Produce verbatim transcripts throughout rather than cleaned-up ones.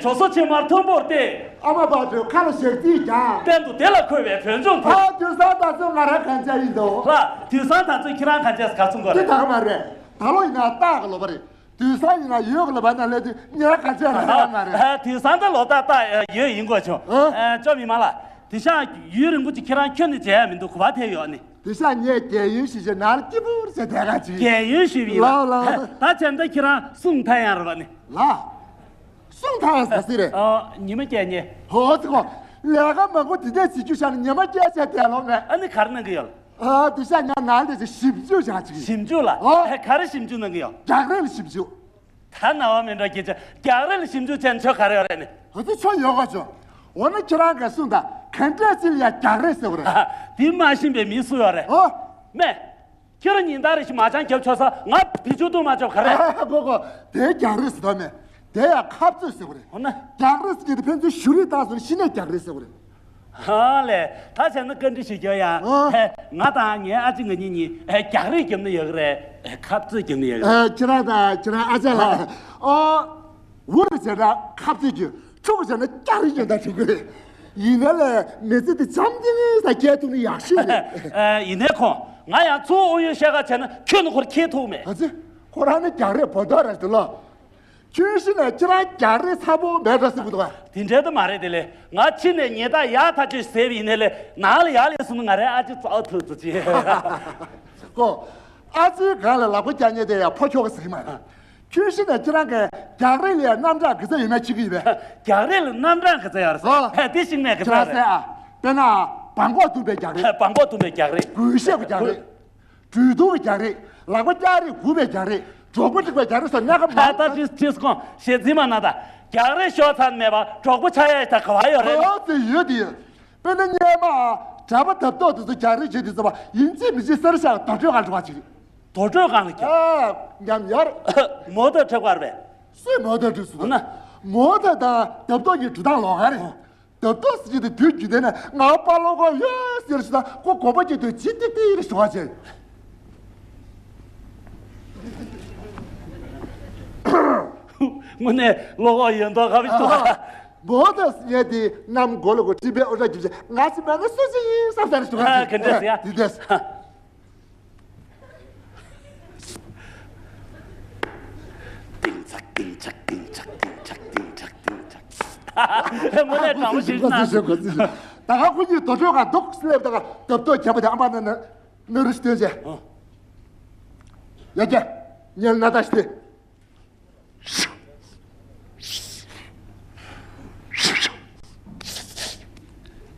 ཞོ་སོ་ཕྱེ་མར་མཐོན་པོར་བལྟས། ཨ་མ་བག་གྲོས་ཁ་ལ་ཞག་རྩིས་བརྒྱབ། གཏན་དུ་དེ་ལ་འཁོལ་བའི་བོད་ལྗོངས་དེར། ཨ། དུས་སང་ད་ཚོད་ང་རང་གང་བྱས་ཡིན་དོ། ལགས། དུས་སང་ད་ཚོད་ཁྱེད་རང་གང་བྱས་ག་ཚོད་འགོར་རེད། འདི་ད་ག་མ་རེད། ད་ལོ་ཡིན་ན་སྟག་གི་ལོ་པ་རེད། དུས་སང་ཡིན་ན་ཡོས་ཀྱི་ལོ་པ་ན་སླེབས་དུས་ངས་ག་ཚོད་རང་རང་མ་རེད། ཨ། དུས་སང་ད་ལོ་ཏག་ཏག་ཡོས་ཡིན་དགོས་བྱུང་། ཨ། ཨ། ཅོ་མི་མ་ལགས། དེ་ཤག་ཡུན་རིང་པོ་ཅིག་ཁྱེད་རང་ཁྱོན་ནས་མཇལ་ཡ་མི་འདུག་ག་པར་ཐལ་ཡོད་ནི། དེ་ཤག་ངས་རྒས་ཡོལ་ཞིག་བྱས་ནར་སྐྱིད་པོར་བྱས་བསྡད་ག་ཅིག་རྒས་ཡོལ་ཞུས་པ་ཡིན་ལགས། ལགས་ལགས། ད་བྱས་ན་ད་ཁྱེད་རང་སྲུང་ཐག་ཡང་རེད་པ་ནི། ལགས། སྲུང་ཐག་ཡང་ཟ་སྲིད་རེད། ཨ། ཉི་མ་བསྐྱལ་ཉེ། ཧོ་ཙི་ཁོ། ལས་ཀ་མང་པོ་འདི་འདྲས་བྱེད་རྒྱུ་ཤར་ནས་ཉི་མ་བསྐྱལ་བྱས་བསྡད་ལོང་མེད། ཨ་ནི་ག་རེ་གནང་གི་ཡོད། ཨ། དེ་ཤག་ང་ནང་ལ་ཞིབ་འཇུག་བྱ་ཅིག་ཞིབ་འཇུག་ལ། ཨོ། ཨ། ག་རེ་ཞིབ་འཇུག་གནང་གི་ཡོད། རྒྱག་རེས་ལ་ཞིབ་འཇུག་ད་རྣ་བ་མི་འགྲོ་གི་ཆ། རྒྱག་རེས་ལ་ཞིབ་འཇུག་བྱས་ན་ཆོ་ག་རེ་ཡོད་རེད་ནི། ཨོ་ཙི་ཆོ་ཡོད་ག་ཆོ། འོ་ན་ཁྱེད་རང་གིས་གསུངས་དང་ག་འདྲས་ཅིག་ལ་ཡ་རྒྱག་རེས་ཟེར་བ་རེད། དེ་མ་ཤེས་པའི་མི་སུ་ཡོད་རེད། ཨོ། མེད། ཁྱེད་རང་ཉིན་ལྟར་རེ་ཞིག་མ་ཅང་རྒྱབ་ཆོག་ས་ང་བི་ཆུ་བཏུང་མ་ཆོག་ག་རེ། ཨ། གོ་གོ། དེ་རྒྱག་རེས་ཟེར་དོ་མེད། དེ་ཡང་ཁ་རྩོད་ཟེར་བ་རེད། འོ་ན། རྒྱག་རེས་ཟེར་གྱི་དེ་ཕན་ཚུན་གཞུ་རེས་བཏང་སོང་ཤི་ནས་རྒྱག་རེས་ཟེར་བ་རེད། ཧ་ལས། ད་བྱས་ན་བཀའ་འདྲི་ཞིག་རྒྱག་ཡ། ཨོ། ཧེ། ང་དང་ངའི་ཨ་ཅེ་ང་གཉིས་གཉིས་ཨེ་རྒྱག་རེས་རྒྱབ་ན་ཡག་གི་རེད། ཨེ་ཁ་རྩོད་རྒྱབ་ན་ཡག་གི་རེད། ཨེ་ཁྱེད་རང་དང་ཁྱེད་རང་ཨ་ཅག་ལ། ཨོ། འུར་བྱས་ན་ཁ་རྩོད་རྒྱུ། ཕྱུག་པོ་བྱས་ན་རྒྱག་རེས་རྒྱབ་ན་ཆོག་གི་རེད། ཡིན་ན་ལས་མི་ཚེ་འདི་འཇམ་ཐིང་ངེ་ས་སྐྱེལ་ཐུབ་ན་ཡག་ཤོས་རེད། ཨེ་ཡིན་ནའི་ཁོང་ང་ཡང་ཚུར་ཨོ་ཡོད་བཤད་ཁ་བྱས་ན་ཁྱོད་ནི་ཁོར་ཁྱེད་ཐུག་མེད། ཨ་ཙི། ཁོ་རང་ནི་རྒྱག་རེས་བོ་ཏོ་རེད་འདུག་ལོ། ཁྱོད་ཤི་ནས་ཁྱེད་རང་རྒྱག་རེས་ཚ་པོ་མེད་འགྲོ་སྲིད་པོ་འདུག་ཨ། དེ་འདྲའི་ད་མ་རེད་དེ་ལས། ང་ཕྱི་ནས་ཉེས་རྟགས་ཡག་ཐག་ཆོད་ཟེར་བ་ཡིན་ནའི་ལས་ནང་ལ་ཡག་ལས་སོང་ན་ང་རའི་ཨ་ཅེ་ཙོག་ཐུག་ཙོག་ཅེས། ཀོ། ཨ་ཅེ་གང་ལ་ལག་པ་བཀྱག་ཉེས་དེ་ཡང་ཕོ་ཁྱོ་ག་ཟིག་མ་རེད། ཁྱོད་ཤི་ནས་ཁྱེད་རང་གི་རྒྱག་རེས་ལ་རྣམ་གྲངས་ག་ཚོད་ཡོད་མེད་ཅིག་ཡོད་པས། རྒྱག་རེས་ལ་རྣམ་གྲངས་ག་ཚོད་ཡོད་རེད། ཨོ། ཧེ་དེ་ཤིང་ནས་ག་ཁྱེད་ཚོད་རང་ཟེར་རེད། ཨ། དཔེར་ན། བང་གོག་བཏུམ་པའི་རྒྱག་རེས། བང་གོག་བཏུམ་པའི་རྒྱག་རེས། གུས་ཞབས་ཀྱི་རྒྱག་རེས། གྲོས་བསྡུར་གྱི་རྒྱག་རེས། ལག་པ་བཀྱག་རེས་སྒུག་པའི་རྒྱག་རེས། གྲོགས་པོ་སྒྲིག་པའི་རྒྱག་རེས་སོགས་སྣ་ཁ་མང་། ད་ཏིས་ཏིས་ཁོང་ཞེ་ཚིག་མ་ན་ད། རྒྱག་རེས་ཤོར་ཚར་མེད་པ་གྲོགས་པོ་ཆགས་ཡ་ད་ག་བ་ཡོད་རེད། ཨོ་ཙི་ཡོད་དེ་ཡོད། དཔེར་ན་སྔོན་མ་གྲྭ་པ་དབ་ཐོག་དེ་ཚོ་རྒྱག་རེས་བྱེད་དུས་ཙམ་པ་ཡིན་གཅིག་མིན་གཅིག་གསེར་ཞག་དོ་དྲོད་གང་འགྲོ་བ་ཅིག་དོ་དྲོད་གང་ལ་རྒྱག་ཨ་ཉམས་ཡར། མོ་ཏོ་ཁྲབ་ཀར་བས། སུས་མོ་ཏོ་འགྲིག་སུ་ན། མོ་ཏོ་དང་དབ་ཐོག་གི་འགྲུལ་སྟངས་ལོགས་ཀ་རེད། དབ་ཐོག་ཟེར་གྱི་དེ་དུས་རྒྱུན་ལྡན་ནས་ང་པ་ལོ་གོ་ཡོད་ཟེར་སུ་ན་ཁོ་གོམ་པ་གྱི་དུས་ཇི་ཏི་ཏི་རེ་ཞུ་བ་བྱེད། དངོས་གནས་བློ་ཁོག་ཡོད་མདོག་ཁ་བའི་ཐོག་མོ་ཏོ་ཟེར་དེ་གནམ་སྒོ་ལ་གོ་ཁྲི་པའི་ཨོ་ར་རྒྱུ་ཆེ་ང་ཚོ་མེད་ན་སུ་ཞིག་ཡིན་བསམ་ས་རེ་ཞུ་བ་བྱེད། ག་འདྲས་ཟེར་ཡ། དེ་འདྲས། ཏིང་ཚག་ཏིང་ཚག་ཏིང་ཚག་ཏིང་ཚག་ཏིང་ཚག་ཏིང་ཚག་མོ་ལས་དྲང་པོ་ཞིག་གོ་ན། ཚིག་ཞིག་གོ་ཚིག་ཞིག་ད་ག་ཁོ་གཉིས་དོ་ཆོག་ག་འདུག་སླེབས་ད་ག་དབ་ཐོག་ཁྱབ་པ་དེ་ཨ་མ་ན་ན་ན་རུ་སྟོན་ཅེ། ཡ་ཀྱ་ཉལ་ན་ད་ཤི་ཏེ།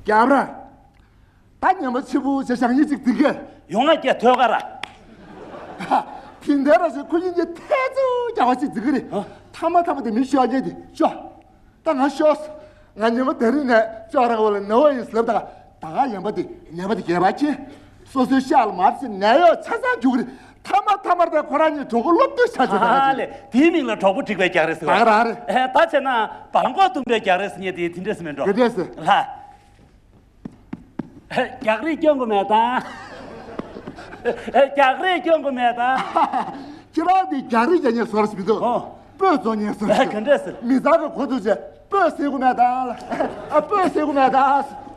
རྒྱབ་ར། ད་ཉི་མ་ཆེ་བོ་ཞེ་ཞང་ཡིན་ཅིག་འདི་གས། ཡོང་ང་སྐད་ཐོས་ག་ར། དེ་འདྲ་ར་ཞིག་ཁོ་གཉིས་ཀྱི་ཐལ་ཚུ་རྒྱག་པ་ཞིག་འཛིན་གི་རེད། ཨ། ཐ་མ་ཐ་མ་དེ་མི་ཤོག་རྒྱས་དེ་ཤོག་ད་ང་ཤོག་ང་ཉི་མ་དེ་རིང་ནས་ཅོག་རང་བ་ལ་ནི་བ་ཡིན་ཟེར་ད་ད་ག་ཡན་པ་དེ་ཉན་པ་དེ་རྒྱས་པ་ཁྱེད། སོ་སོའི་ཤག་ལ་མར་ཕྱིན་ནད་གཡོག་ཆ་ཚང་རྒྱུག་གི་རེད། ཐ་མ་ཐ་མར་དེ་ཁོ་རང་གཉིས་གྲོགས་པོ་སློབ་སྟོན་ཆ་ཆེ་ད་ཨ་ག་ལེ། དེའི་མིང་ལ་གྲོགས་པོ་སྒྲིག་པའི་རྒྱག་རེས་ཟེར་བ། ད་ག་ར་རེད། ཨེ་ད་བྱས་ན་བང་གོ་བཏུམ་པའི་རྒྱག་རེས་ཟེར་མཁན་དེ་དེ་འདྲས་ཟེར་མེད་འགྲོ། ག་འདྲས་ཟེར། ལྷ། རྒྱག་རེས་སྐྱོན་དགོས་མེད་ད། རྒྱག་རེས་སྐྱོན་དགོས་མེད་ད། ཁྱེད་རང་དེ་རྒྱག་རེས་རྒྱག་མཁན་བཟོ་ར་ཞིག་མི་འདུག་ཨོ། སྤོས་བཙོང་མཁན་བཟོ་ར་ཞིག་ག་འདྲས་ཟེར། མི་ཚང་གི་གོ་ཐུག་བྱས་སྤོས་ཟེར་དགོས་མེད་ད། ཨ་སྤོས་ཟེར་དགོས་མེད་ད།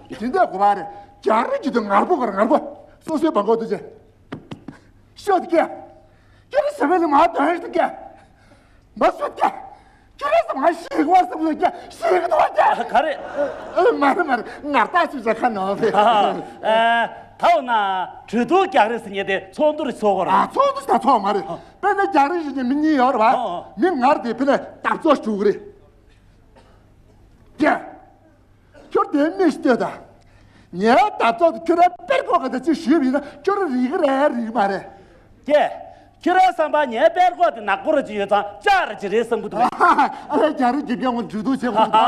དེ་འདྲས་གོ་བ་རེད། རྒྱག་རེས་ཀྱི་དུས་ངར་པོ་གོ་ར་ངར་པོ། སོ་སོའི་བང་གོ་ཐུག་བྱས། ཤོད་ཀྱི། ཁྱེད་རང་ཟེར་བའི་ལས་མ་འདོན་ཞིག་ཀྱི། མ་སུ་ཀྱ། ཁྱོད་རང་ཚོ་ང་ཤི་གི་བ་སུ་ཀྱ་ཤི་གི་འདུག་ཀྱ། ག་རེ། ཨ་མ་རེད་མ་རེད། ངར་ལྟ་ཞིག་བྱ་ཁ་ནོར་བས། ཨ་ད་འོ་ན་གྲོས་བསྡུར་རྒྱག་རེས་ཟེར་མཁན་དེ་ཚོགས་འདུ་རེ་ཚོགས་དགོས་རེད། ཨ་ཚོགས་འདུ་ཞིག་ད་ཚོགས་མ་རེད། དཔེར་ན་རྒྱག་རེས་ཟེར་མཁན་མི་གཉིས་ཡོད་རེད་བ། ཨ་ཨ། མི་ངར་དེ་དཔེར་ན་འཐབ་རྩོད་ཞུ་གི་རེད། ཀྱ། ཁྱོད་དེ་མི་ཤི་ལྟོས་དང་། ངའི་འཐབ་རྩོད་དུ་ཁྱོད་རའི་པེར་ཀོག་ག་ད་ཅིག་ཞུས་པ་ཡིན་ན་ཁྱོད་ར་རིག་གི་རེད་རིག་གི་མ་རེད། ཀྱེ། ཁྱོད་རའི་བསམ་པ་ངའི་པེར་ཀོག་དེ་ནག་པོ་ར་ཅིག་ཡོད་ཙང་ལྕགས་ར་ཅིག་རེད་བསམ་གི་འདུག་ཨ་ལས་རྒྱ་རི་རྒྱབ་རྒྱབ་ངོ་འཇུ་འདུག་བྱེད་དགོས་འདུག་ཨ་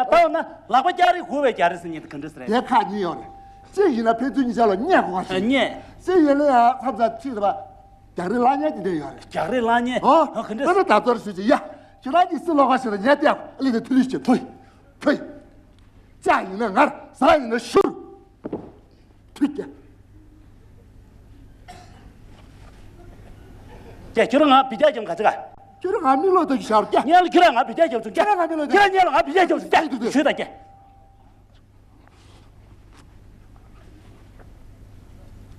ད་འོ་ན་ལག་པ་རྒྱག་རེས་སྒུག་པའི་རྒྱག་རེས་ཟེར་མཁན་དེ་ག་འདྲ་ཟེར་རེད། དེ་ཁག་གཉིས་ཡོད་རེད། གཅིག་ཡིན་ན་ཕན་ཚུན་གཉིས་ཆ་ལ་བརྙས་དགོས་པ་ཞིག་བརྙས། གཅིག་ཡིན་ན་ཡང་མཚམས་མཚམས་ཅིག་རེད་པ། རྒྱག་རེས་གླ་ཉེས་དེ་འདྲ་ཡོད་རེད། རྒྱག་རེས་གླ་ཉེས། ཨོ། ཨ་ག་འདྲ་ཟེར། ཨ་ད་ཚོར་ཞུ་ཅིག་ཡ། ཁྱེད་རང་གིས་སུ་ལོག་ག་ཞིག་ལ་ཉལ་ཏེ་ཨ་ལི་དེ་ཐུ་ལི་ཞིག་ཐོས། ཕུད། ལྕགས་ཡིན་ན་ངར། ཟངས་ཡིན་ན་ཤུར། ཐུག་ཀྱ། ཀྱ་ཁྱོད་རང་ང་བི་ཀྱག་ཀྱང་ག་ཚ་ག་ཁྱོད་རང་ང་མིག་ལོག་ལྟ་རྒྱུ་ཤར་རྒྱ། ཉལ་ཁྱེད་རང་ང་བི་རྒྱ་རྒྱབ་སོང་རྒྱ། ཁྱེད་རང་ང་མིག་ལོག་ལྟ། ཁྱེད་རང་ཉལ་ང་བི་རྒྱ་རྒྱབ་སོང་རྒྱ། ཁྱེད་དུ་ཞུས་དང་རྒྱ།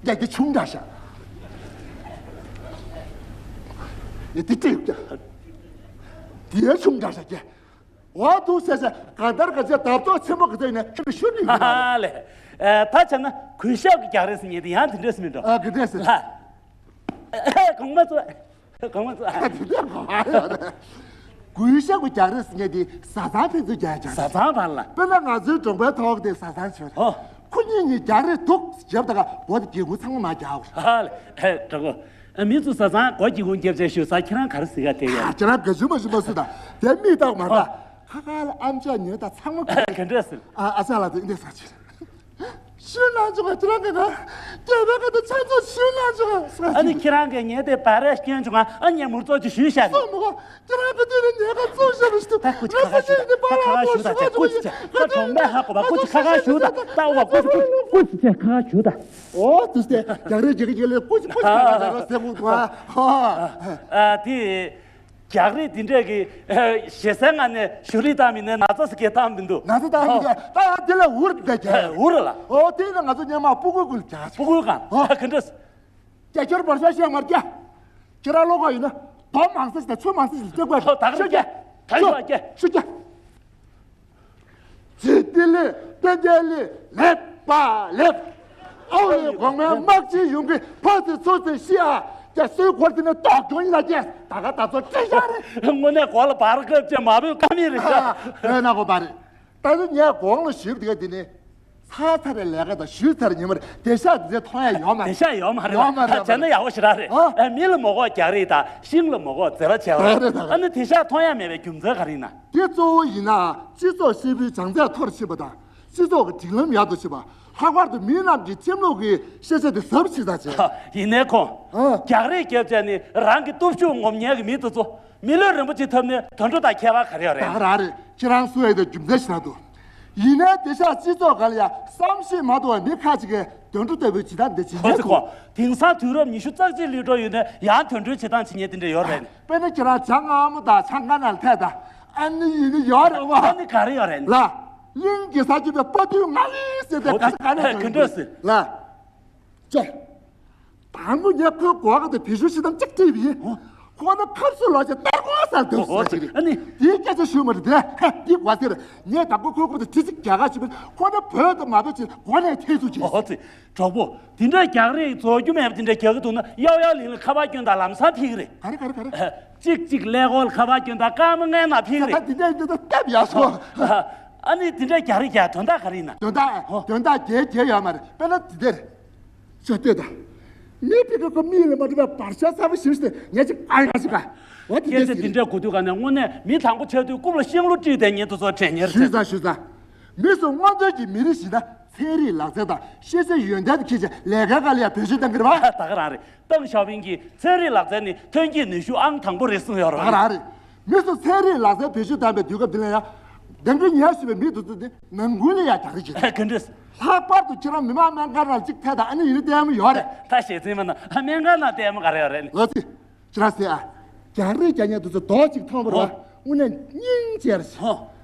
རྒྱ་རྒྱ་ཆུང་དྲགས་ཤག་ཡ་དེ་ཏྲིག་རྒྱ། དེ་ཆུང་དྲགས་ཤག་རྒྱ། འོ་འདུག་ཟེར་ཟེར་གང་ལྟར་ག་ཚད་བརྡབ་གཏོར་ཆེན་པོ་ག་ཚད་ཡིན་ན་ཁྱོད་ཀྱི་ཤུལ་ནས་ཡོད་ཨ་ལས། ད་བྱས་ན་གུས་ཞབས་ཀྱི་རྒྱག་རེས་ཟེར་མཁན་དེ་ཡང་དེ་འདྲས་སུ་མི་འགྲོ། ཨ་ག་འདྲས་ཟེར། ལ། གོང་མ་ཚོ། གོང་མ་ཚོ། ཨ་དེ་འདྲས་གོ་ཨ་ཡོད་རེད། གུས་ཞབས་ཀྱི་རྒྱག་རེས་ཟེར་མཁན་དེ་བཟའ་ཚང་ཕན་ཚུན་རྒྱག་ཡ་རྒྱག་རེས། བཟའ་ཚང་བར་ལ། དཔེར་ན་ང་ཚོའི་གྲོང་པའི་ཐོག་དེ་བཟའ་ཚང་ཆོད་རེད། ཨོ། ཁོ་གཉིས་གཉིས་རྒྱག་རེས་འདུག་བརྒྱབ་ད་ག་བོ་དེ་སྒེའུ་ཁུང་ཚང་མ་མར་རྒྱག་ཨ་ལས། ཨེ་གྲོགས་པོ། མི་ཚོ་བཟའ་ཚང་སྒོ་སྒེའུ་ཁུང་རྒྱབ་བྱས་ཞུ་ས་ཁྱེད་རང་ག་རེ་ཟེར་ག་དེ་ཡ། ཁྱེད་རང་ག་ཞུ་མ་ཞུ་མ་སུ་ད། དེ་མིག་ལྟ་མ་ལྟ། ཨ། ཁ་ཁ་ལ་ཨམ་ཅོག་ཉོས་ད་ཚང་མ་ཁ་ག་འདྲས་ཟེར། ཨ་ཨ་ཅག་ལ་དེ་འདྲས་ཟེར་ཅིག་ཞུ་ལང་ཆོག་ག་ཁྱེད་རང་ག་ག་རྒྱབ་པའི་ཁ་དུ་ཆ་ཚོགས་ཞུ་ལང་ཆོག་ག་ཨ་ནི་ཁྱེད་རང་གིས་ངས་དེ་བར་རེ་སྐྱོན་བྱུང་ང་ཨ་ཉེ་མུར་ཚོགས་ཀྱི་ཞུས་ཤག་ནི། སོ་མོ་ག་ཁྱེད་རང་གི་དེ་ནི་ཉེ་ག་ཚོགས་ཤག་རེ་ཞུ། ད་ཀུ་ཅི་ཁ་ཁ་ཞུ་ད། ད་ཁ་ཁ་ཞུ་ད། ད་ཀུ་ཅི་ཁ་ཁ་ཞུ་ད། ད་ཀུ་ཅི་ཁ་ཁ་ཞུ་ད། ད་ཨོ་ཀུ་ཅི་ཀུ་ཅི་ཁ་ཁ་ཞུ་ད། ཨོ་དུ་སྟེ་རྒྱག་རེས་རྒྱག་གི་ལས་ཀུ་ཅི་ཀུ་ཅི་ཁ་ཁ་ཟེར་རོ་ཟེར་མོ་ག་ཨ་དེ། རྒྱག་རེས་འདི་འདྲས་ཀྱི་ཞེ་སའི་ངང་ནས་ཞུ་རིས་བཏང་མི་ནས་ན་ཚ་ཟེར་གྱི་བཏང་མི་འདུག་ན་ཚ་བཏང་མི་འདུག་ད་ཡང་དེ་ལ་འུར་བསྡད་རྒྱག་འུར་ལ། ཨོ་དེ་ཡིན་ན་ང་ཚོ་སྔོན་མ་སྤུ་གུའི་སྐུ་ལ་རྒྱག་སྤུ་གུའི་སྒང་ཨོ་ག་འདྲས། རྒྱ་ཁྱོར་བར་ཤ་བཤད་མར་རྒྱ། ཁྱེད་རང་བློ་ཁོག་ཡིན་ན་མདོ་མང་ས་ཞིག་དང་ཆུ་མང་ས་ཞིག་ལ་སྟོན་དགོས། ད་ག་རྒྱ། ད་ཡོད་རྒྱ། ཤུ་རྒྱ། ཇི་ཏི་ལི་ཏན་ཏན་ལི་ལེབ་པ་ལེབ། ཨའོ་ལི་གོང་མའི་དམག་སྤྱི་ཡོང་གི་ཕ་ཚི་ཚོ་ཚི་ཤི་ཨ། རྒྱ་སོའི་འཁོར་དེ་ནས་ཏོག་གྱོང་ཡིན་ལ་རྒྱ། ད་ག་ད་ཚོ་ཅི་ཤ་རེད། དངོས་གནས་གོ་ལ་བར་སྐབས་ཅན་མ་བོས་ཀ་མེད་རེད་ཤག་ཨ་ན་གོ་པ་རེད། ད་ནི་ངས་གོང་ལ་ཞུས་པ་དེ་ག་དེ་ནི། ཚར་ཚར་རེ་ལས་ཀ་དང་ཞུས་ཚར་ཉིན་མར་བདེ་ཤག་དེ་ཚོ་མཐོང་ཡ་ཡོད་མ་རེད། བདེ་ཤག་ཡོད་མ་རེད། ཡོད་མ་རེད། བྱས་ན་ཡག་པོ་ཞེ་དྲག་རེད། ཨ། ཨ་མི་ལ་མོ་གོག་རྒྱག་རེས་དང་ཤིང་ལ་མོ་གོག་འཛེར་བ་བྱས་པ་རེད། ཨ་ནི་བདེ་ཤག་མཐོང་ཡ་མེད་པའི་རྒྱུ་མཚན་ག་རེ་ཡིན་ན། དེ་གཙོ་བོ་ཡིན་ན་སྤྱི་ཚོགས་ཧྲིལ་པོའི་བྱང་ཚད་མཐོ་རུ་ཕྱིན་པ་དང་སྤྱི་ཚོགས་ཀྱི་སྒྲིག་ལམ་ཡག་ཏུ་ཕྱིན་པ། ལྷག་པར་དུ་མི་རྣམས་ཀྱི་ཁྲིམས་ལུགས་ཀྱི་ཤེས་བྱ་དེ་ཟབ་ཕྱིན་ཐག་བཅད། ཡིན་ནའི་ཁོང་། ཨ། རྒྱག་རེས་རྒྱབ་བྱས་ནས་རང་གི་སྟོབས་ཤུགས་ངོམ་ཉན་གྱི་མི་དེ་ཚོ། མི་ལུས་རིན་པོ་ཆེ་ཐོབ་ནས་དུད་འགྲོ་དང་ཁྱད་པར་ག་རེ་ཡོད་རེད། ད་ག་རང་རེད། ཁྱེད་རང་སུ་ཡོད་དེ་རྒྱུ་མཚན་ཞིག་ན་འདུག་ཡིན་ནའི་དེང་སང་སྤྱི་ཚོགས་སྒང་ལ་ཡང་བསམ་ཤེས་མ་ཐུབ་པའི་མི་ཁ་ཅིག་གིས་དུད་འགྲོ་ལྟ་བུའི་བྱེད་སྟངས་འདི་བྱེད་ཧོ་ཉན་ཙི་ཁོ། འདུག་དེང་སང་དུས་རབས་ཉི་ཤུ་རྩ་གཅིག་སླེབས་འགྲོ་ཡོད་ནའི་ཡང་དུད་འགྲོའི་བྱེད་སྟངས་བྱེད་ཉན་དེ་འདྲ་ཡོད་རེད། དཔེར་ན་ཁྱེད་རང་བྱ་རྔ་མོང་དང་བྱ་རྔ་ནག་ལ་ཐད་དང་ཨ་ནི་ཡིན་ནི་ཡོད་རེད་བ། ཨ་ནི་ག་རེ་ཡོད་རེད། ལ། གླིང་གེ་སར་གྱི་པའི་དཔའ་ཐུལ་ང་ལི་ཟེར་ཏེ་ཧོ་ག་ས་ག་ནས་ཧེ་ག་འདྲ་ཟེར། ལ། ཅོ། དང་པོ་ངས་ཁོའི་མགོ་སྐོར་དེ་བེད་སྤྱོད་བྱེད་སྟངས་གཅིག་བྲིས་པ་ཡིན། ཨོ། ཁོ་ནི་ཁབ་སུ་ལོག་ཅིག་སྟར་གོ་སར་འདུག་ཨོ་ཟེར་གྱི་རེད། ཨ་ནི། དེའི་སྐད་ཆ་ཞུ་མ་རེད་དེ། ཧེ་འདི་མགོ་ཟེར། ངས་དང་པོ་ཁོའི་མགོ་དེ་གྲི་གཅིག་རྒྱག་ག་ཞུས་པ་ཁོ་ནི་བོད་དུ་མ་བོད་ཅིག་མགོ་ནས་ཐེ་ཚུགས་ཀྱིས། ཨོ་ཙི། གྲོགས་པོ། དེ་འདྲ་རྒྱག་རེས་རྫོགས་རྒྱུ་མེད་པ་དེ་འདྲ་རྒྱག་གི་འདུག་ན་གཡའ་གཡའ་ལིང་ལ་ཁ་པར་སྐྱོན་དང་ལམ་སང་ཐིག་གི་རེད། ག་རེ་ག་རེ་ག་རེ། གཅིག་གཅིག་ཀླད་ཀོར་ལ་ཁ་པར་སྐྱོན་དང་སྐར་མ་ལྔའི་ནང་ཕིག་རེད། ད་འདི་འདྲ་འདི་འདྲ་སྟབས་ཡག་སོང་། ཨ་ནི་དེ་འདྲ་རྒྱག་རེས་རྒྱག་དོན་དག་ག་རེ་ཡིན་ན། དོན་དག་ཧོ། དོན་དག་རྒྱལ་རྒྱལ་ཡོད་མ་རེད། དཔེར་ན་འདི་འདིར། ཅོ་ལྟོས་དང་། མི་ཕི་ཀ་ཁོ་མི་ལ་མ་འགྲོ་བའི་བར་ཆད་ཚ་པོ་ཞིག་སྟེ་ངས་ཅིག་ཨ་ཡ་ཞིག་ག་འོ་དེ་སྐད་ཆ་འདི་འདྲ་གོ་དུས་ག་ནས་དངོས་གནས་མི་དང་པོ་ཆགས་དུས་རྐུབ་ལ་ཤིང་ལོ་དཀྲིས་ཏེ་ཉིན་དུ་ཚོ་དྲན་ཉེར་ཞུས་ཚར་ཞུས་ཚར། མི་སུ་སྔོན་ཐོན་གྱི་མི་རིགས་ཤིག་ན་ཚན་རིག་ལག་རྩལ་དང་ཤེས་ཚད་ཡོན་ཏན་དུ་འཁྱེར་བྱས་ལས་ཀའི་སྒང་ལ་ཡང་བེད་སྤྱོད་གཏང་གི་རེད་བ། ད་ག་རང་རེད། ཏེང་ཞའོ་ཕིང་གིས་ཚན་རིག་ལག་རྩལ་ནི་ཐོན་སྐྱེད་ནུས་ཤུགས་ཨང་དང་པོ་རེད་གསུངས་ཡོད་རེད་བ། ད་ག་རང་རེད། མི་སུ་ཚན་རིག་ལག་རྩལ་བེད་སྤྱོད་བཏང་པའི་དུས་སྐབས་འདི་ལ་ཡང་། འདང་གི་ཉལ་ཞུས་པའི་མི་དེ་ཚོ་དེ་ནང་ཁུལ་ལ་ཡང་རྒྱག་རེས་བྱེད། ག་འདྲས། ལྷག་པར་དུ་ཁྱེད་རང་མི་མང་སྨན་ཁང་ནང་གཅིག་ཐད་དང་ཨ་ནི་ཡིན་ན་ལྟད་མོ་ཡོད་རེད། ད་ཞེ་ཚན་མ་ན་ཨ་སྨན་ཁང་ནང་ལྟད་མོ་ག་རེ་ཡོད་རེད་ནི། ལོ་ཚིགས། ཁྱེད་རང་ཟེར་ཨ། རྒྱག་རེས་རྒྱག་མཁན་དེ་ཚོ་རྡོག་གཅིག་མཐོང་བ་རེད་བ། ཧོ། དངོས་གནས་སྙིང་རྗེ་རེད། ཧོ།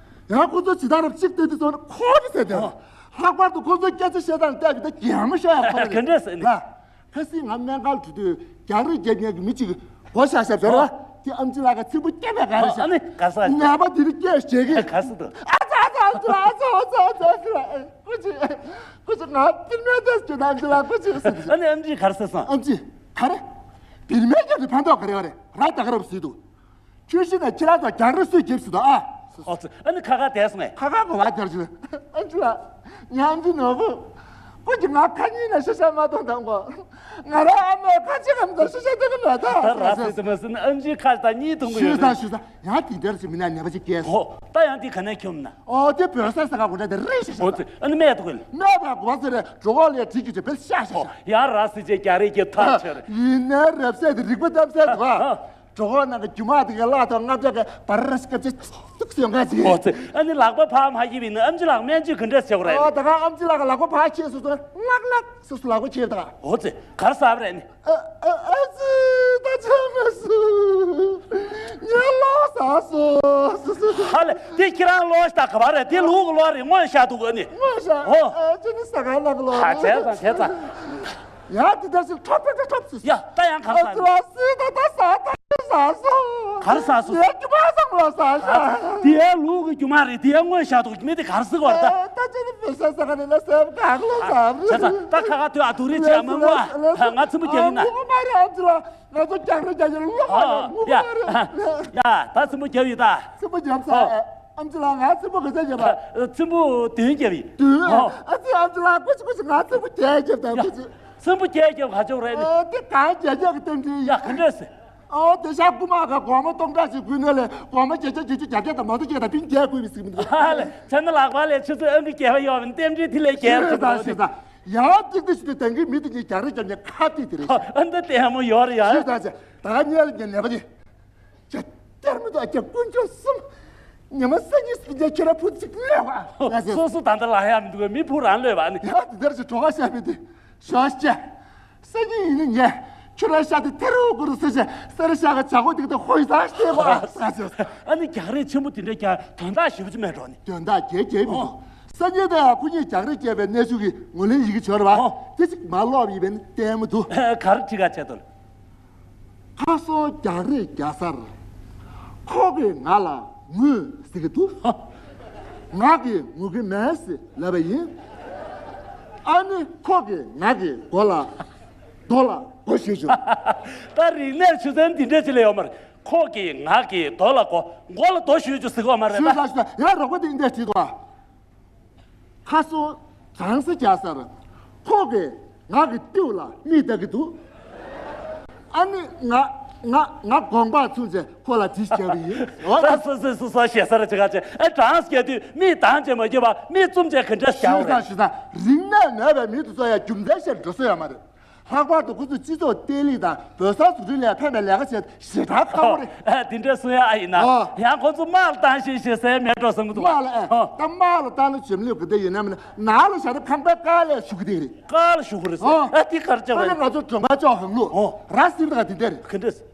ཡང་ཁོ་ཚོ་ཇི་ལྟར་རབ་གཅིག་ལྟོས་དུས་ཚོ་ཁོ་རེ་ཟེར་དེ། ཧོ། ལྷག་པར་དུ་ཁོ་ཚོ་སྐད་ཆ་བཤད་སྟངས་བལྟས་པ་ད་གད་མོ་ཤོར་ཡ་ཁོ་རེ་རེད། ག་འདྲས་ཟེར་ནི། ལ། ཁ་སང་ང་སྨན་ཁང་འགྲོ་དུས་རྒྱག་རེས་རྒྱག་མཁན་གྱི་མི་གཅིག་གིས་སྒོ་ཤག་ཤག་བཟོས་རེད་བ། དེ་ཨམ་ཆི་ལགས་ཀྱིས་ཚིག་པོ་སྐྱེ་བའི་ག་རེ་ཨ་ནི་ག་ས། ནད་པ་དེ་ནི་སྐད་བྱེད་ཀྱི། ག་ས་འདུག་ཨ་ཙི་ཨ་ཙི་ཨམ་ཆི་ལགས་ཨ་ཙི་ཨ་ཙི་ཨམ་ཆི་ལགས་ཨ་ཙི་ཨམ་ཆི་ལགས་ཨེ། སྐུ་མཁྱེན། སྐུ་མཁྱེན་ང་པིར་མེ་ཏོག་སྐྱོན་ཨམ་ཆི་ལགས་སྐུ་མཁྱེན་ཟེར་ཟེར། ཨ་ནི་ཨམ་ཆིས་ག་རེ་ཟེར་སོང་། ཨམ་ཆི། ག་རེ། པིར་མེ་ཏོག་གི་ཕན་ཐོགས་ག་རེ་ཡོད་རེད་ར་ད་ག་རབ་ཟེར་འདུག་ཁྱོད་ཤི་ན་ཁྱེད་རང་ཚོ་རྒྱག་རེས་སུས་རྒྱབ་ཟེར་འདུག་ཨ། ཨོ་ཙི། ཨ་ནི་ཁ་ཁ་བསྡད་སོང་ངས། ཁ་ཁ་གོ་བ་རྒྱག་བྱུང་། ཨམ་ཆི་ལགས། ཉམས་ཀྱི་ནོར་བུ། ཁོ་གིས་ང་ཁ་གཉིས་ནས་ཤི་ཤ་མ་གཏོང་དང་གོ། ང་རང་ཨ་མས་ཁ་ཅིག་གམ་དུ་ཤི་ཤ་དེ་གི་མེད་ད། ད་ར་སི་དེ་མ་སི་ན་ཨམ་ཆིའི་ཁ་ད་གཉིས་གཏོང་གི་ཡོད། ཞུས་ས་ཞུས་ས། ཡང་དེ་འདྲ་ཞིག་མིན་ན་ནད་པ་ཅིག་སྐྱེས་སོང་། ཨོ། ད་ཡང་དེ་ག་ནས་ཁྱོམ་ན། ཨོ་དེ་བོད་ས་ས་ག་གོ་འདྲ་དེ་རེད་ཤི་ཤ། ཨོ་ཙི། ཨ་ནི་སྨད་དུ་གོ་ལ། སྨད་པ་གོ་བ་ཟེར་རེད་འགྲོ་གོ་ལས་བྲིས་རྒྱུ་ཅིག་བེད་ཤ་ཤ་ཤ། ཨོ། ཡང་ར་སི་ཅེ་རྒྱག་རེས་ཀྱི་ཐག་ཆོད་རེད། ཡིན་ནའི་རབ་གསལ་དེ་རིག་པ་གཏམ་གསལ་འདུག་ཨ། གྲོགས་པོ་རྣམས་ཀྱི་རྒྱུ་མ་དེ་གའི་བརླག་ཐོག་ལྔ་བརྒྱ་གི་བར་སྐབས་ཆ་ཐུག་སེ་ཡོང་ག་ཅིག་ཨོ་ཙི། ཨ་ནི་ལག་པ་ཕར་མ་ཡིབ་ཡིན་ན་ཨམ་ཆི་ལགས་སྨན་བཅོས་ག་འདྲས་བྱེད་དགོས་རེད། ཨོ་ད་ག་ཨམ་ཆི་ལགས་ཀྱི་ལག་པ་ཕར་ཁྱེར་སོ་སོ་ལག་ལག་སོ་སོ་ལག་པ་ཁྱེར་ད། ཨོ་ཙི། ག་རེ་ཟ་བ་རེད་ནི། ཨ་ཨ་ཨ་ཙི་ད་ཆ་མ་སུ། ངས་ལོག་ཟ་སོང་། ཧ་ལས། དེ་ཁྱེད་རང་ལོག་ཤ་ག་བ་རེད། དེ་ལུག་གི་ལོག་རེད། སྔོན་ཤ་འདུག་ག་ནི། སྔོན་ཤ། ཨོ། ཨ། ཅི་ནི་ཟ་ཁང་ནང་གི་ལོག་ཨ། རེད། བྱས་ཙང་བྱས་ཙང་། ཡ། དེ་འདྲ་ཞིག་ཁྲོབ་ཁྲོབ་ཁྲོབ་ཁྲོབ་ཟེར། ཡ། ད་ཡང་ག་རེ་ཟ། ཨ་ཙི་ལ་སི་ད་ད་ཟ་ད་ཟ་སོང་། ག་རེ་ཟ་སོང་། ངའི་རྒྱུ་མ་ཟ་ངོ་ཟ་ཤ། དེ་ཡང་ལུག་གི་རྒྱུ་མ་རེད། དེ་ཡང་སྔོན་ཤ་འདུག་མི་དེ་ག་རེ་ཟེར་གི་བ་རེད་ད། ཨ། ད་ཅི་ནི་བེ་ཤ་ཟ་ག་ནི་ལ་སེམས་གང་ལོ་ཟ། བྱས་ཙང་ད་ཁ་ཁ་ཐོས་ཨ། སྡུག་རེ་བྱས་མ་ངུ་ཨ། ང་ཚིམ་པོ་རྒྱག་ཡིན་ན། ཨ། ངུ་མ་རེད། ཨ་ཙི་ལ། ང་ཚོ་རྒྱག་རེས་རྒྱག་ཡིན་ལོ་ཨ། ཡ། ངུ་མ་རེད། ཡ། ད་ཚིམ་པོ་རྒྱབ་ཡིན་ད། ཚིམ་པོ་རྒྱབ་ཚར། ཨ། ཨམ་ཅི་ལགས། ང་ཚིམ་པོ་ག་ཚོད་རྒྱབ་པ། ཚིམ་པོ་བདུན་རྒྱབ་ཡིན། བདུན། ཨ། ཨ་ཙི། ཨམ་ཅི་ལགས། ཀུ་ཅི་ཀུ་ཅི། ང་ཚིམ་པོ་བརྒྱད་རྒྱབ་དང་། ཡ། ཀུ་ཅི། ཚིམ་པོ་བརྒྱད་རྒྱབ་ག་ཅོག་རེད་ནི། ཨ། དེ་གང་བརྒྱད་རྒྱབ་གི་རྟེན་འབྲེལ་ཡ། ག་འདྲས་ཟེར། ཨོ། དེ་ཤག་རྐུ་མ་ག་སྒོར་མོ་སྟོང་ཕྲག་ཞིག་བརྐུས་ནས་ལས་སྒོར་མོ་བརྒྱད་བརྒྱ་བརྒྱད་ཅུ་གྱ་བརྒྱད་དང་མ་གཏོགས་སྐྱེས་དང་སྤུན་བརྒྱད་བརྐུས་པའི་ཟིག་མི་འདུག་ཨ་ལས། བྱས་ན་ལག་པ་ལས་ཆུ་ཚོད་ཨང་ཀི་བརྒྱད་པ་ཡོད་པའི་རྟེན་འབྲེལ་དེ་ལས་བརྒྱད་ཞུ་ཟ་ཞུ་ཟ། ཡང་ཏིག་ཏིག་ཞུ་དུས་དེང་གི་མི་དེ་གཉིས་རྒྱག་རེས་རྒྱབ་ནས་ཁ་གཏད་དེ་རེད། ཨ། འདི་ལྟད་མོ་ཡོད་རེད་ཡ། ཞུ་ཟ་ཟེར། ད་ག་ཉལ་ཉལ་ནས་པ་དེ། ཇ། གཏེར་མི་དང་རྒྱ་དཀོན་མཆོག་གསུམ། ཉི་མ་སང་ཉིན་སྤུན་ཀྱག་ཁྱོད་རང་བུ་གཅིག་གློད་པ། སོ་སོ་ད་ལྟ་ལ་ཡ་མི་འདུག་མི་བུ་རང་གློད་པ་ནི། ཡ། དེ་འདྲ་ཞིག་གྲོགས་ཁ་བཤད་པའི་དེ། ཞོགས་ཇ། སང་ཉིན་ཡིན་ན་ངས་ཁྱོད་རང་ཤ་དེ་ཐེ་རུ་ཀུ་རུ་ཟེར་བྱས་སེ་ར་ཤ་ག་བྱ་སྒོ་དེ་ག་དེ་ཧོན་སང་ཞེས་པ། ཨ་ནི་རྒྱག་རེས་ཆེན་པོ་དེ་འདྲ་རྒྱག་དོན་དག་ཞེ་པོ་ཅིག་མེད་འགྲོ་ནི། དོན་དག་གལ་གལ་མི་འདུག་སང་ཉིན་དེ་ཁོ་གཉིས་རྒྱག་རེས་བྱས་པའི་གནས་ཚུལ་གྱི་ངོས་ལེན་ཡི་གེ་བྱོས་ར་བ། ཨོ། དེ་ཅིག་མ་ཀློག་ཡིན་པས་ནི་བལྟས་མི་འདུག་ག་རེ་བྲིས་ག་བྱས་དོན། ཁ་སང་རྒྱག་རེས་རྒྱག་སར། ཁོ་གིས་ང་ལ་ངུས་ཟེར་གྱི་འདུག་ང་གིས་ངུ་གི་མེད་ཟེར་ལབ་པ་ཡིན། ཨ་ནི་ཁོ་གིས་ང་གི་མགོ་ལ་རྡོ་ལ་མགོ་གཞུས་བྱུང་། ད་རིག་གནས་ཆུ་ཚན་འདི་འདྲས་ཅིག་ལས་ཡོད་མ་རེད། ཁོ་གིས་ང་གི་རྡོ་ལ་མགོ་མགོ་ལ་རྡོ་གཞུས་བྱུང་ཟེར་གི་ཡོད་མ་རེད་ཞུས་ད། ས་ཞུས་ད། ཡ། རོགས་པ་དེ་འདྲས་བྲིས་འདུག་ཨ། ཁ་སང་གྲང་ས་རྒྱག་སར། ཁོ་གིས་ང་གི་ཐུགས་ལ་མིག་ལྟ་གི་འདུག་ཨ་ནི་ང་ང་ང་དགོངས་པ་ཚུམས་བྱས་ཁོ་ལ་དྲིས་བྱས་པ་ཡིན། འོ། ད་སོ་སོས་སོ་སོ་ཞེ་སར་བྱེད་ག་བྱེད། ཨེ། གྲང་ས་རྒྱག་དུས་མིག་གདངས་བྱས་མ་བརྒྱབ་པ་མིག་བཙུམ་བྱས་ག་འདྲ་བྱ་བ་ཞུས་ད། རེད། ཞུས་ད། རིག་གནས་མེད་པའི་མི་དེ་ཚོ་ཡ་རྒྱུ་མཚན་བཤད་འགྲོ་ས་ཡོད་མ་རེད། ལྷག་པར་དུ་ཁོ་ཚོས་སྤྱི་ཚོགས་བརྟན་ལྷིང་དང་བོད་གསར་འཛུགས་སྐྲུན་ལ་ཕན་པའི་ལས་ཀ་བྱེད་ཞེ་དྲག་ཁག་པོ་རེད། ཨ། དེ་འདྲ་གསུང་ཡ་ཨ་ཡིན་ན། ཨོ། ཡང་ཁོ་ཚོ་དམག་ལ་བཏང་ཤེས་ཤེས་ཟེར་མེད་འགྲོ་བསམ་གི་འདུག་དམག་ལ། ཨ། ཨོ། ད་དམག་ལ་བཏང་ན་ཞིམ་ལུས་གི་དེ་ཡིན་ནམ་ན། ནང་ལ་བཞག་ན་ཁང་པའི་ཀ་ལ་བཞུགས་གི་དེ་རེད། ཀ་ལ་བཞུགས་གི་རེད་ཟེར། ཨོ། ཨ། དེ་ག་རེ་བྱ་བ་རེད། ང་ཚོ་མགྲོན་ཁང་ཅོག་གང་ལུགས། ཨོ། ར་སིབ་དང་དེ་འདྲ་རེད། ག་འདྲ་ཟེར།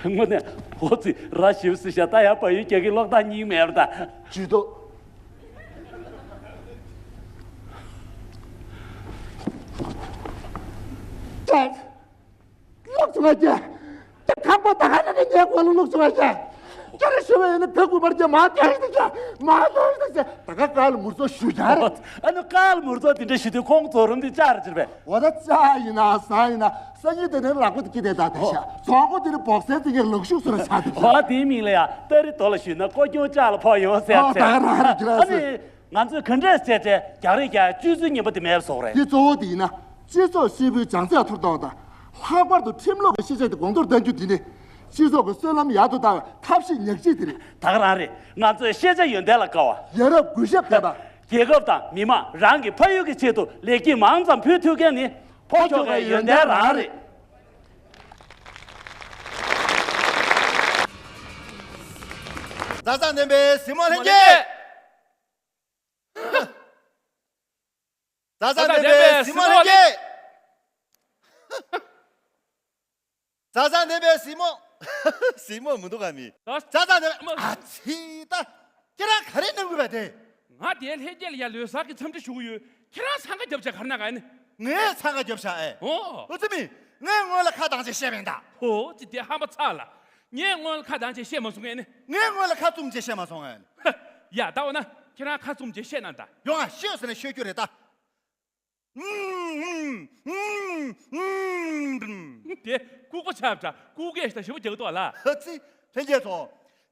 དངོས་གནས་ཧོ་ཙི་ར་ཞིབ་སི་ཤ་ད་ཡང་བལ་ཡུལ་རྒྱ་གི་གློག་ཐག་རྙིང་མེད་པ་ད། ཇུས་གཏོགས། ཀྱེ། ལོག་བྱུང་བ་ཀྱེ། ཀྱེ། ཁང་པ་ད་ག་ནས་ངའི་མགོ་ལ་ལོག་བྱུང་བ་ཀྱེ། ཀྱེ་རེ་ཞུ་བ་ཡིན་ན་ག་དགོས་པར་ཀྱེ་མ་ཀྱེ་རེ་ཀྱེ་མ་ཀྱེ་རེ་ཀྱེ། ད་ག་ཀ་ལ་མུར་ཚོ་ཞུ་རྒྱ་རེད། ཨ་ནི་ཀ་ལ་མུར་ཚོ་དེ་འདྲ་ཞུ་དུས་ཁོང་ཚོ་རུམ་དེ་ཅག་རེ་ཅིར་བས། འོ་ད་ཅག་ཡིན་ན་ཟ་ཡིན་ན་སང་ཉིན་དེ་ནས་ལག་པ་དེ་ཀི་དེ་ད་དེ་ཤ་ཚོང་སྒོ་དེ་ནས་སྦོག་སའི་དེ་ངས་ལག་ཤུགས་སུ་ར་ཆགས་དེ་ཤ། འོ་དེའི་མིང་ལ་ཡ་སྟ་རི་རྡོ་ལ་ཞུས་ན་ཀོ་ཀྱོང་ལྕགས་ལ་ཕོག་ཡོང་ཟེར་ཨོ་ཚེ། ད་ག་རང་རེད་ཀྱི་ར་ཨ་ཟེར། ནི་ང་ཚོས་ག་འདྲས་བྱས་བྱས་རྒྱག་རེས་རྒྱག་སྤྱོད་ཚུལ་ངན་པ་དེ་མེད་པ་བཟོ་གི་རེད། དེ་གཙོ་བོ་དེ་ཡིན་ན་སྤྱི་ཚོགས་ཧྲིལ་པོའི་བྱང་ཚད་མཐོར་གཏོང་དང་། ལྷག་པར་དུ་ཁྲིམས་ལུགས་ཀྱི་ཤེས་བྱ་དེ་གོང་མཐོར་གཏོང་རྒྱུ་དེ་ནི་སྤྱི་ཚོགས་ཀྱི་སྲོལ་ལམ་ཡག་ཏུ་བཏང་བའི་ཐབས་ཤེས་ཉག་གཅིག་དེ་རེད། ད་ག་རང་རེད། ང་ཚོས་ཤེས་བྱ་ཡོན་ཏན་ལ་དགའ་བ། ཡ་རབས་གུས་ཞབས་ལྡན་པ། རྒྱལ་ཁབ་དང་མི་དམངས་རང་གི་ཕ་ཡུལ་གྱི་ཆེད་དུ་ལེགས་སྐྱེས་མང་ཙམ་ཕུལ་ཐུབ་མཁན་ནི་ཕོ་ཁྱོ་གའི་ཡོན་ཏན་རང་རེད། མཛའ་བརྩེ་ལྡན་པའི་གཟིགས་མོ་ལྷན་རྒྱས། མཛའ་བརྩེ་ལྡན་པའི་གཟིགས་མོ་ལྷན་རྒྱས། མཛའ་བརྩེ་ལྡན་པའི་གཟིགས་མོ། གཟིགས་མོ་མི་འདུག་ག་མི། མཛའ་བརྩེ་ལྡན་པའི་ཨ་ཙི་ད། ཁྱེད་རང་ག་རེ་གནང་དགོས་པ་དེ། ང་དེ་ལྷན་རྒྱས་ལ་ཡ་ལོ་གསར་གྱི་འཚམས་འདྲི་ཞུ་གི་ཡོད། ཁྱེད་རང་འཚང་ཁ་རྒྱབ་བྱ་ག་རེ་གནང་ག་ཨ་ནི། ངས་འཚང་ཁ་རྒྱབ་བྱ་ཨེ། ཨོ། ཨོ་ཙི་མི། ངས་སྔོན་ལ་ཁ་གདངས་བྱས་བཤད་པ་ཡིན་ད། ཨོ་ཙི་དེ་ཧམ་པ་ཚ་ལ། ངས་སྔོན་ལ་ཁ་གདངས་བྱས་བཤད་མ་སོང་ངས་ནི། ངས་སྔོན་ལ་ཁ་བཙུམ་བྱས་བཤད་མ་སོང་ངས་ནི། ཡ་ད་འོ་ན་ཁྱེད་རང་ཁ་བཙུམ་བྱས་བཤད་ན་ད། ཡོང་ང་ཤོད་ཟེར་ན་ཤོད་རྒྱུ་རེད་ད། དེ་ལྐུགས་པ་ཆགས་འདྲ་ལྐུགས་སྐད་ཞིག་ད་ཞིབ་པོ་རྒྱག་འདུག་ཨ་ལ། ཨ་ཙི། ལྷན་རྒྱས་ཚོ།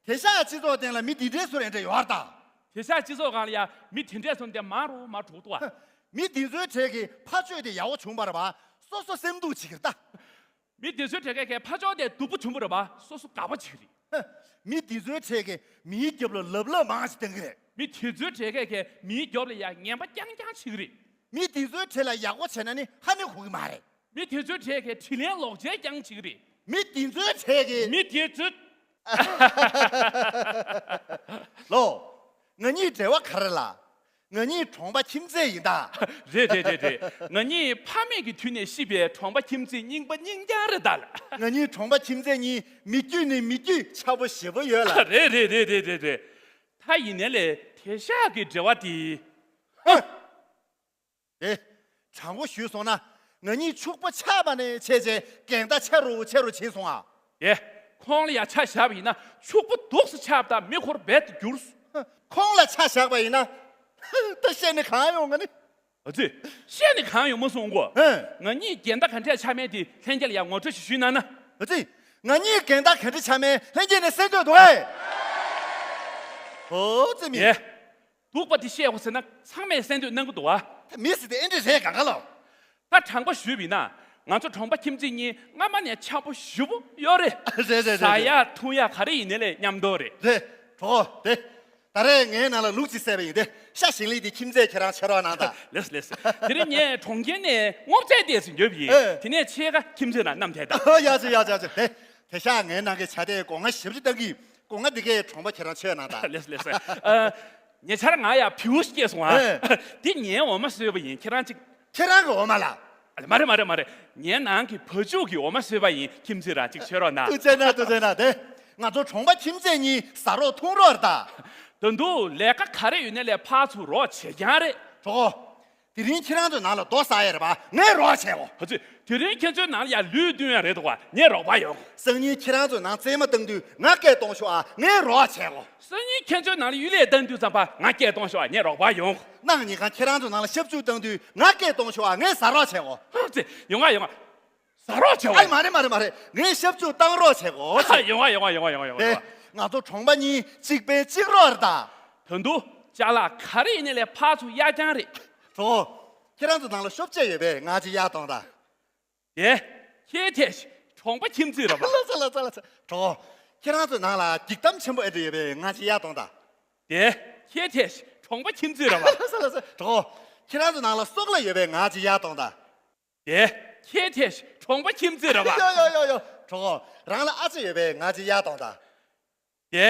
དེང་སང་སྤྱི་ཚོགས་སྟེང་ལ་མི་འདི་འདྲའི་ཚོ་རེ་འདྲ་ཡོད་རེད་ད། དེང་སང་སྤྱི་ཚོགས་སྒང་ལ་ཡ་མི་དེ་འདྲའི་ཚོ་འདི་མང་རུ་མང་འགྲོ་འདུག་ཨ། མི་འདི་ཚོའི་གྲས་ཀྱི་ཕ་ཆོས་དེ་ཡག་པོ་བྱུང་བ་རེད་པ། སོ་སོ་སེམས་སྡུག་བྱེད་ཀྱི་རེད་ད། མི་དེ་ཚོའི་གྲས་ཀྱི་ཕ་ཆོས་དེ་སྡུག་པོ་བྱུང་བ་རེད་པ། སོ་སོ་དགའ་པོ་བྱེད་ཀྱི་རེད། མི་འདི་ཚོའི་གྲས་ཀྱི་མིའི་རྒྱབ་ལ་ལབ་ལབ་མང་ཞིག་བཏང་གི་རེད། མི་དེ་ཚོའི་གྲས་ཀྱི་མིའི་རྒྱབ་ལ་ཡ་ངན་པ་རྐྱང་རྐྱང་བྱེད་ཀྱི་རེད། མི་དེ་ཚོའི་གྲས་ལ་ཡག་པོ་བྱས་ན་ནི་ཧ་ནི་གོ་གི་མ་རེད། མི་དེ་ཚོའི་གྲས་ཀྱི་དྲིན་ལན་ལོག་འཇལ་རྐྱང་བྱེད་ཀྱི་རེད། མི་དེ་ཚོའི་གྲས་ཀྱི་མི་དེ་ཚོའི། ལོ། ང་གཉིས་འབྲེལ་བ་ག་རེ་ལ། ང་གཉིས་གྲོང་པ་ཁྱིམ་མཚེས་ཡིན་ད། རེད་རེད་རེད་རེད། ང་གཉིས་ཕ་མེས་ཀྱི་དུས་ནས་ཤི་བའི་གྲོང་པ་ཁྱིམ་མཚེས་རྙིང་པ་རྙིང་རྐྱང་རེད་ད་ལ། ང་གཉིས་གྲོང་པ་ཁྱིམ་མཚེས་གཉིས་མི་རྒྱུད་ནས་མི་རྒྱུད་ཆགས་པོ་ཞེ་པོ་ཡོད་ལ། རེད་རེད་རེད་རེད་རེད་རེད། ད་ཡིན་ནའི་ལས་དེང་སང་གི་འབྲེལ་བ་དེ། ཧ། དེ། དྲང་པོ་ཞུས་སོང་ན། ང་གཉིས་ཕྱུག་པོ་ཆགས་པ་ནས་བྱས་བྱས་འགལ་ཟླ་ཆེ་རུ་ཆེ་རུ་ཕྱིན་སོང་ཨ། ཡེ། ཁོང་ལ་ཡ་ཆ་བཞག་པ་ཡིན་ན་ཕྱུག་པོ་སྡུག་སུ་ཆགས་པ་དང་མི་འཁོར་རྦད་དུ་འགྱུར། ཁོང་ལ་ཆ་བཞག་པ་ཡིན་ན། ད་བཤད་ནས་གང་ཡོང་ང་ནི། ཨ་ཙི། བཤད་ནས་གང་ཡོང་མ་སོང་གོ། ཧེ། ང་གཉིས་འགལ་ཟླ་ག་འདྲས་ཆགས་མེད་དེ་ལྷན་རྒྱས་ལ་ཡ་ངོ་སྤྲོད་ཞིག་ཞུས་གནང་ན། ཨ་ཙི། ང་གཉིས་འགལ་ཟླ་ག་འདྲས་ཆགས་མེད་ལྷན་རྒྱས་ནས་གསན་འདོད་འདུག་ཨེ། ཨོ་ཙི་མི། ཡེ། སྡུག་པ་དེ་བཤད་དགོས་ཟེར་ན་ཚང་མས་གསན་འདོད་གནང་གི་འདུག་བ། མི་ཟེར་དེ་ཨེ་འདྲ་རེད་གང་ག་ལོ། ད་དྲང་པོ་ཞུས་པ་ཡིན་ན་ང་ཚོ་གྲོང་པ་ཁྱིམ་མཚེས་གཉིས་སྔ་མ་ནས་འཆམ་པོ་ཞེ་པོ་ཡོད་རེད། རེད་རེད་རེད་ཟ་རེད། ཡ་འཐུང་ཡ་ག་རེ་ཡིན་ནའི་ལས་མཉམ་དུ་རེད། རེད། གྲོགས་དེ། ད་རེས་ངའི་ནང་ལ་ལུག་ཅིག་བསད་པ་ཡིན་ཏེ། ཤ་ཞིང་ལས་དེ་ཁྱིམ་མཚེས་ཁྱེད་རང་ཕྱེ་རོགས་གནང་དང་། ལེས་ལེས། དེ་རིང་ངས་གྲོང་ཁྱེར་ནས་སྔོ་ཚལ་ཏོག་ཙམ་ཉོས་པ་ཡིན། ཨེ། དེ་ནས་ཕྱེད་ཀ་ཁྱིམ་མཚེས་ལ་བསྣམས་ཐལ་དང་། ཡ་ཅི་ཡ་ཅི་ཡ་ཅི་དེ། དེང་སང་ངའི་ནང་གི་བྱ་དེ་སྒོ་ང་ཞེ་པོ་ཅིག་བཏང་གི། སྒོ་ང་འདི་གའི་གྲོང་པ་ཁྱེད་རང་ཆོས་གནང་དང་། ལེས་ལེས། ཨ། ཉེ་ཆར་ང་ཡ་བེའུ་སྐྱེས་སོང་ཨ། ཨེ། འདི་ངའི་འོ་མ་བཟོས་པ་ཡིན། ཁྱེད་རང་ཅིག་ཁྱེད་རང་གི་འོ་མ་ལ། མ་རེད་མ་རེད་མ་རེད། ངའི་ནང་གི་བ་ཕྱུགས་ཀྱི་འོ་མ་བཟོས་པ་ཡིན། ཁྱིམ་མཚེས་རང་ཅིག་མཆོད་རོགས་གནང་། ཐུགས་རྗེ་གནང་ཐུགས་རྗེ་གནང་། དེ་ང་ཚོ་གྲོང་པ་ཁྱིམ་མཚེས་གཉིས་ཟ་རོགས་འཐུང་རོགས་རེད་ད། ད་དུང་ལས་ཀ་ག་རེ་ཡོད་ནའི་ལས་ཕར་ཚུར་རོགས་བྱེད་རྐྱང་རེད། གྲོགས། དེ་རིང་ཁྱེད་རང་ཚོའི་ནང་ལ་རྡོ་ཟ་ཡ་རེད་པ། ངས་རོགས་བྱས་གོ། ཨ་ཙི། དེ་རིང་ཁྱེད་ཚོའི་ནང་ལ་ཡ་ལུད་བཏུང་ཡ་རེད་འདུག་པ། ངས་རོགས་པ་ཡོང་གོ། སང་ཉིན་ཁྱེད་རང་ཚོའི་ནང་རྩེད་མོ་བཏང་དུས་ང་སྐད་གཏོང་ཤོག་ཨ། ངས་རོགས་བྱས་གོ། སང་ཉིན་ཁྱེད་ཚོའི་ནང་ལ་གཡུལ་ལས་བཏང་དུས་ཙམ་པ་ང་སྐད་གཏོང་ཤོག་ཨ། ངས་རོགས་པ་ཡོང་གོ། གནངས་ཉིན་གང་ཁྱེད་རང་ཚོའི་ནང་ལ་ཤབ་ཆུ་བཏང་དུས་ང་སྐད་གཏོང་ཤོག་ཨ། ངས་ཟ་རོགས་བྱས་གོ། ཨ་ཙི། ཡོང་ང་ཡོང་ང་། ཟ་རོགས་བྱས་གོ། ཨ་མ་རེད་མ་རེད་མ་རེད། ངས་ཤབ་ཆུ་བཏང་རོགས་བྱས་གོ། ཡོང་ང་ཡོང་ང་ཡོང་ང་ཡོང་ང་ཡོང་ང་། ང་ཚོ་གྲོང་པ་གཉིས་གཅིག་ཕན་གཅིག་རོགས་རེད་ད། ད་དུང་ཅ་ལག་ག་རེ་ཡིན་ནའི་ལས་ཕར་ཚུར་གཡར་རྐྱང་རེད། གྲོགས། ཁྱེད་རང་ཚོ་ནང་ལ་ཤོབ་ཆས་ཡོད་པས་ང་ཅིག་གཡར་གཏོང་དང་། དེ། ཁྱེད་ཐེ་ཤི་གྲོང་པ་ཁྱིམ་མཚེས་རེད་པ། ལགས་སོ་ལགས་སོ་ལགས་སོ། གྲོགས། ཁྱེད་རང་ཚོའི་ནང་ལ་འགྱིག་དམ་ཆེན་པོ་ཨེ་འདྲ་ཡོད་པས་ང་ཅིག་གཡར་གཏོང་དང་། དེ། ཁྱེད་ཐེ་ཤི་གྲོང་པ་ཁྱིམ་མཚེས་རེད་པ། ལགས་སོ་ལགས་སོ། གྲོགས། ཁྱེད་རང་ཚོའི་ནང་ལ་སོག་ལེ་ཡོད་པས་ང་ཅིག་གཡར་གཏོང་དང་། དེ། ཁྱེད་ཐེ་ཤི་གྲོང་པ་ཁྱིམ་མཚེས་རེད་པ། ཡོ་ཡོ་ཡོ་ཡོ། གྲོགས། རང་ལ་ཨ་ཅེ་ཡོད་པས་ང་ཅིག་གཡར་གཏོང་དང་། དེ།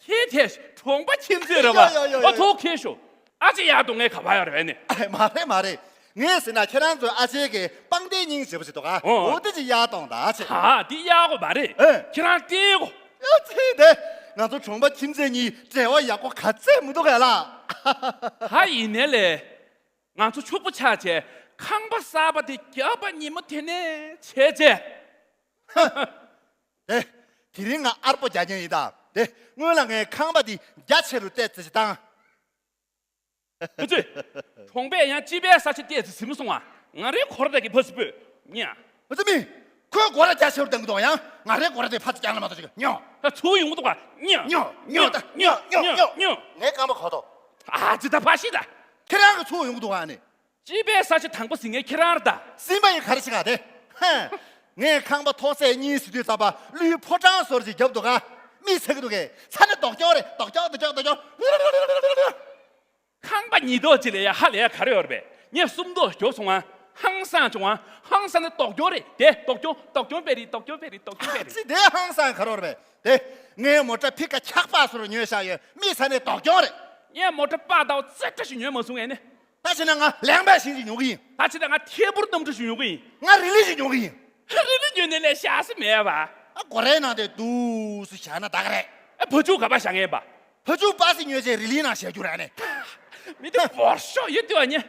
ཁྱེད་ཐེ་ཤི་གྲོང་པ་ཁྱིམ་མཚེས་རེད་པ། ཡོ་ཡོ་ཡོ་ཡོ། ཨ་ཐོག་ཁྱེད་ཤོག་ཨ་ཅེ་གཡར་གཏོང་ངས་ག་པར་ཡོད་རེད་ནི། མ་རེད་མ་རེད། ངས་ཟེར་ན་ཁྱེད་རང་ཚོའི་ཨ་ཅེ་གི་པང་གདན་སྙིང་རྗེ་པོ་ཞིག་འདུག་ག། ཨོ། འོ་དེ་ཅིག་གཡར་གཏོང་དང་ཨ་ཅེ། ཨ་དེ་གཡར་དགོས་མ་རེད། ཨེ། ཁྱེད་རང་བལྟས་གོ། ཨ་ཙི་དེ། ང་ཚོ་གྲོང་པ་ཁྱིམ་མཚེས་གཉིས་འབྲེལ་བ་ཡག་པོ་ག་ཚད་མི་འདུག་གས་ལ། ད་ཡིན་ནའི་ལས། ང་ཚོ་ཕྱུག་པོ་ཆགས་བྱས་ཁང་པ་གསར་པ་དེ་བརྒྱབ་པ་ཉིན་མོ་དེ་ནས་བྱས་བྱས། དེ། དེ་རིང་ང་ཨར་པོ་རྒྱག་མཁན་ཡིན་ད། དེ་སྔོན་ལ་ངས་ཁང་པ་དེ་རྒྱ་ཆེ་རུ་བལྟས་ཙི་ཅི་བཏང་། ཨ་ཙི། གྲོང་པས་ཡང་སྤྱི་པའི་ས་ཆ་བལྟས་ཙི་ཟིན་མ་སོང་ང་། ང་རའི་གོ་ར་དེ་གི་ཕ་སི་པོས་ཉ། ཨ་ཙི་མི། ཁོས་སྒོ་ར་རྒྱ་ཆེ་རུ་བཏང་གི་འདུག་ཡང་ང་རའི་སྒོ་ར་དེ་ཕ་ཙི་རྐྱང་ལ་མ་གཏོགས་ཅིག་ཉོ། ད་ཚུར་ཡོང་གི་འདུག་ག་ཉོ། ཉོ་ཉོ་ད་ཉོ་ཉོ་ཉོ་ཉོ། ངའི་རྐང་པ་གོ་ཐོག་ཨ་ཙི་ད་ཕ་ཤི་ད། ཁྱེད་རང་གི་ཚུར་ཡོང་གི་འདུག་ག་ནི། སྤྱི་པའི་ས་ཆ་དང་པོ་ཟིན་མཁན་ཁྱེད་རང་རེད་ད། ཟིན་པ་ཡིན་ག་རེ་བྱེད་ག་དེ། ཧེ། ངས་ཁང་པ་ཐོག་ཚད་གཉིས་ཟེར་དུས་ཙམ་པ་ཀླུའི་ཕོ་བྲང་བཟོ་ར་ཅིག་རྒྱབ་འདུག་ག་མི་ཚེ་གི་འདུག་གས་ཚ་ནི་རྡོག་ཀྱོག་རེད། རྡོག་ཀྱོག་རྡོག་ཀྱོག་རྡོག་ཀྱོག་ཁང་པ་ཉིས་ཐོག་ཅིག་ལས་ཡ་ཧ་ལས་ཡ་ག་རེ་ཡོད་རེད་པས། ངས་སུམ་ཐོག་རྒྱོབ་སོང་ང་། ཧང་སང་བྱུང་ང་། ཧང་སང་ནི་རྡོག་ཀྱོག་རེད་དེ། རྡོག་ཀྱོག་རྡོག་ཀྱོག་པེ་རི་རྡོག་ཀྱོག་པེ་རི་རྡོག་ཀྱོག་པེ་རི། ཅི་དེ་ཧང་སང་ག་རེ་ཡོད་རེད་པས། དེ། ངས་མོ་ཊ་ཕི་ཀ་འཁྱག་པ་བཟོ་ར་ཉོས་བཞག་ཡོད། མི་ཚ་ནི་རྡོག་ཀྱོག་རེད། ངས་མོ་ཊ་པ་ཏའོ་ཙེ་ཏྲ་ཞིག་ཉོས་མ་སོང་ངས་ནི། ད་བྱས་ན་ང་ལེང་པའི་ཞིང་ཞིག་ཉོ་གི་ཡིན། ད་བྱས་ན་ང་ཐད་འཕུར་གནམ་གྲུ་ཞིག་ཉོ་གི་ཡིན། ང་རི་ལི་ཞིག་ཉོ་གི་ཡིན། རི་ལི་ཉོས་ནས་ལས་བཞག་ས་མེད་པ། ཨ་སྒོ་རའི་ནང་དེ་འདུག་སེ་བཞག་ན་ད་ག་རེད། ཨ་བ་ཕྱུགས་ག་པར་བཞག་ངེས་པ། བ་ཕྱུགས་པ་སེ་ཉོས་བྱས་རི་ལིའི་ནང་བཞག་རྒྱུ་རེད་ནི། མི་དེ་བོར་ཤོག་ཡོད་དུ་བ་ཉེ།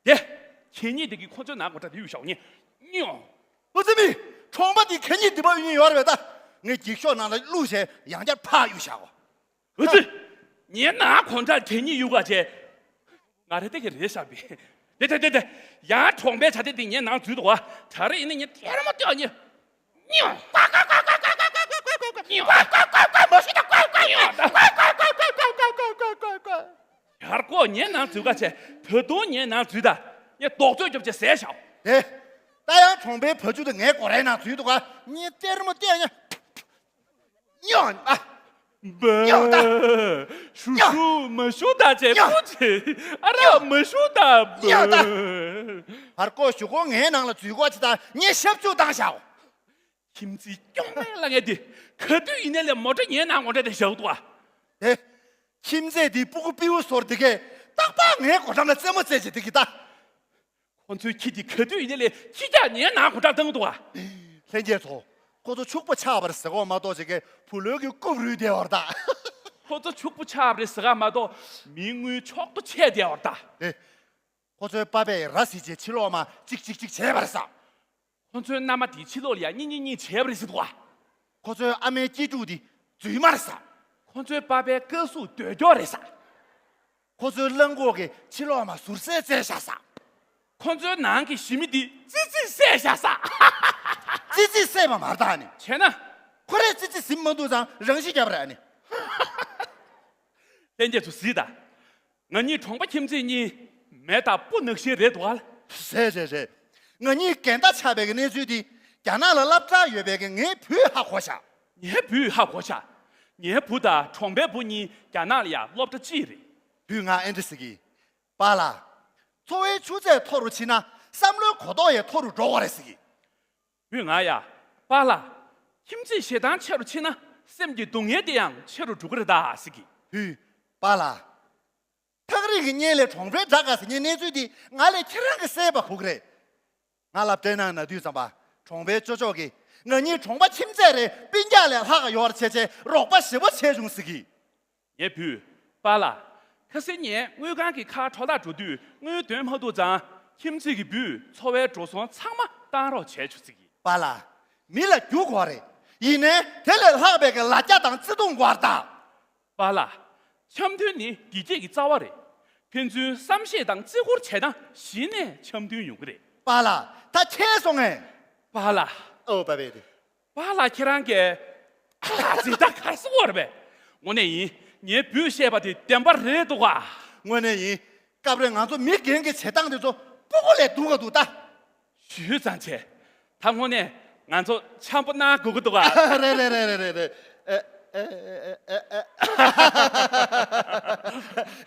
དེ། ཁྱེད་གཉིས་དེ་གི་ཁོ་ཚོའི་ནང་སྒོ་འདྲ་དེ་ཡོད་ཤོག་ཉེ། ཉོ། ཨུ་ཙི་མི། གྲོང་པ་འདི་གད་སྙིགས་འདི་པ་གཡུག་ཡོད་རེད་པས་ད། ངས་འགྱིག་ཤོག་ནང་ལ་བླུགས་བྱས་ཡང་བསྐྱར་ཕར་གཡུག་བཞག་གོ། ཨུ་ཙི། ངའི་ནང་གོང་ཁྲ་གད་སྙིགས་གཡུག་ག་བྱས། ང་རེ་ཏེ་གི་རེད་ཤག་པས། དེ་དེ་དེ་དེ། ཡང་གྲོང་པའི་བྱ་དེ་དེ་ངའི་ནང་འཛུལ་འདུག་བ། ད་རེས་ཡིན་ན་ངས་ཐེར་མོ་སྟོན་ཉེ། ཉོ། ཀ་ཀ་ཀ་ཀ་ཀ་ཀ་ཀ་ཀ་ཀ་ཀ་ཀ་ཀ། ཉོ། ཀ་ཀ་ཀ་ཀ་མ་ཤི་ད་ཀ་ཀ་ཉོ། ཀ་ཀ་ཀ་ཀ་ཀ་ཀ་ཀ་ཀ་ཀ་ཀ། ཡར་ཀོ་ངའི་ནང་འཛུལ་ག་བྱས། ད་དུང་ངའི་ནང་འཛུལ་ད། ངས་རྡོག་རྫོས་རྒྱོབ་བྱས་ཟས་ཤོག་དེ། ད་ཡང་གྲོང་པའི་བ་ཕྱུགས་དེ་ངའི་སྒོ་རའི་ནང་འཛུལ་འདུག་ག་ངས་ཏེར་མོ་ཏེ་ཉ། ཉོ། ཨ། ཉོ་ད། ཉོ། ཤུ་ཤུ་མ་ཤུ་ད་ཅེ་ཉོ། པུ་ཅེ། ཨ་ར་ཉོ། མ་ཤུ་ད་ཉོ་ད། བར་སྐོར་ཞུ་གོ་ངའི་ནང་ལ་འཛུལ་གོ་ཅི་ད་ངས་ཤབ་ཆུ་བཏང་ཤག་ཁྱིམ་མཚེས་སྐྱོང་མེད་ལ་ངས་དེ། ག་དུས་ཡིན་ནའི་ལས་མོ་ཊ་ངའི་ནང་ངོ་འདྲ་དེ་བཞག་འདུག་ཨ། དེ། ཁྱིམ་མཚེས་དེ་སྤུ་གུ་སྤྲེའུ་སོར་དེ་གས། རྟག་པར་ངའི་སྒོ་འགྲམ་ལ་རྩེད་མོ་རྩེད་བྱེད་དེ་གི་ད། ཁོ་ཚོའི་ཁྱི་དེ་ག་དུས་ཡིན་ནའི་ཁྱི་རྒྱག་ཉལ་ནང་སྒོ་འགྲམ་བཏང་འདུག་ཨ། ལྷན་རྒྱས་ཚོ། ཁོ་ཚོ་ཕྱུག་པོ་ཆགས་པ་རེད་ཟེར་གོ་མ་གཏོགས་ཅིག་གི་བུ་ལོན་གྱི་རྐུབ་རུལ་བསྡད་པ་རེད་ད། ཁོ་ཚོ་ཕྱུག་པོ་ཆགས་པ་རེད་ཟེར་ག་མ་གཏོགས་མི་དངུལ་མཆོག་ཏུ་ཆད་བསྡད་པ་རེད་ད། ཨེ། ཁོ་ཚོའི་པ་ཕས་ར་བཟི་བྱས་ཕྱི་ལོགས་མ་ཅིག་ཅིག་ཅིག་བྱས་པ་རེད་ཟེར། ཁོ་ཚོའི་མནའ་མ་དེ་ཕྱི་ལོགས་ལ་ཡ་གཉིད་གཉིད་གཉིད་བྱས་པ་རེད་ཟེར་འདུག་ཨ། ཁོ་ཚོའི་ཨ་མའི་སྐྱིད་སྡུག་དེ་རྫུན་མ་རེད་ཟེར། ཁོ་ཚོའི་པ་ཕའི་དཀའ་ཟུག་འདོད་སྐྱོ་རེད་ཟེར། ཁོ་ཚོའི་གླང་གོག་གིས་ཕྱི་ལོགས་མ་ཟུར་བསད་བསད་བཞག་ཟེར། ཁོ་ཚོའི་ནང་གི་ཞི་མི་འདི་ཙི་ཙི་བསད་བཞག་ཟེར། ཙི་ཙི་བསད་པ་མ་རེད་ད་ནི། བྱས་ན། ཁོ་རས་ཙི་ཙི་ཟིན་མ་འདུག་ཙང་རང་ཤི་བརྒྱབ་པ་རེད་ཨ་ནི། ལྷན་རྒྱས་ཚོ་གཟིགས་དང་། ང་གཉིས་གྲོང་པ་ཁྱིམ་མཚེས་གཉིས་མེ་དང་སྤུ་ནག་བཞིན་རེད་འདུག་ཨ། རེད་རེད་རེད། ང་གཉིས་འགལ་ཟླ་ཆགས་པའི་གནས་ཚུལ་འདི་རྒྱ་ནག་ལ་སློབ་གྲྭ་ཡོད་པའི་ངའི་བུས་ཧ་གོ་ཤག་ངའི་བུས་ཧ་གོ་ཤག་ངའི་བུ་དང་གྲོང་པའི་བུ་གཉིས་རྒྱ་ནག་ལ་ཡ་སློབ་གྲྭ་གཅིག་རེད། བུས་ང་ཨེ་འདྲ་ཟེར་གི། པཱ་ལགས། འཚོ་བའི་ཆུ་ཚད་མཐོ་རུ་ཕྱིན་ན་བསམ་བློའི་གོ་རྟོགས་ཡང་མཐོ་རུ་འགྲོ་བ་རེད་ཟེར་གི། བུས་ང་ཡ། པཱ་ལགས། ཁྱིམ་མཚེས་ཞེ་སྡང་ཆེ་རུ་ཕྱིན་ན་སེམས་ཀྱི་སྡུག་བསྔལ་དེ་ཡང་ཆེ་རུ་འགྲོ་གི་རེད་ད་ཟེར་གི། བུས། པཱ་ལགས། ཐག་རིང་གི་གཉེན་ལས་གྲོང་པའི་དགྲ་དགའ་ཟེར་མཁན་གནས་ཚུལ་འདི་ང་ལས་ཁྱེད་རང་གིས་གསལ་པོ་གོ་གི་རེད། ང་ལ་སྤྲད་གནང་ན་དུས་ཙམ་པ་གྲོང་པའི་ཅོ་ཅོག་གིས་ང་གཉིས་གྲོང་པ་ཁྱིམ་མཚེས་རེད་སྤུན་ཀྱག་ལས་ལྷག་ག་ཡོད་རེད་བྱས་བྱས་རོགས་པ་ཞེ་པོ་བྱས་བྱུང་ཟེར་གི། ངའི་བུས། པཱ་ལགས། ཁ་སང་ངས་དངུལ་ཁང་གི་ཁ་གྲོ་ལ་འགྲོ་དུས་དངུལ་འདོན་མ་ཐུབ་ཙང་ཁྱིམ་མཚེས་ཀྱི་བུས་འཚོ་བའི་འགྲོ་སོང་ཚང་མ་བཏང་རོགས་བྱས་བྱུང་ཟེར་གི། པཱ་ལགས། མི་ལ་རྒྱུ་དགོས་རེད། ཡིན་ནའི་དེ་ལས་ལྷག་པའི་གི་ལ་རྒྱ་དང་བརྩེ་དུང་དགོས་རེད་ད། པཱ་ལགས། འཆམ་མཐུན་ནི་བདེ་སྐྱིད་ཀྱི་རྩ་བ་རེད། ཕན་ཚུན་བསམ་ཤེས་དང་བརྩི་བཀུར་བྱས་ན་གཞི་ནས་འཆམ་མཐུན་ཡོང་གི་རེད། པཱ་ལགས། ད་ཁྱེད་སོང་ངས། པཱ་ལགས། ཨོ་པ་པེ་དེ། པཱ་ལགས་ཁྱེད་རང་གིས། ཨ་ཙི་ད་ག་རེ་ཟེར་བ་རེད་པས། དངོས་གནས་ཡིན། ངའི་བུས་བཤད་པ་དེ་བདེན་པ་རེད་འདུག་ག་དངོས་གནས་ཡིན། སྐབས་རེ་ང་ཚོ་མི་རྒན་གྱི་བྱེད་སྟངས་དེ་ཚོ་སྤུ་གུ་ལས་སྡུག་ག་འདུག་ད། ཞུས་ཙང་བྱས། ད་དངོས་གནས་ང་ཚོ་འཆམ་པོ་གནང་དགོས་ཀྱི་འདུག་ག་རེད་རེད་རེད་རེད་རེད། ཨེ་ཨེ་ཨེ་ཨེ་ཨེ།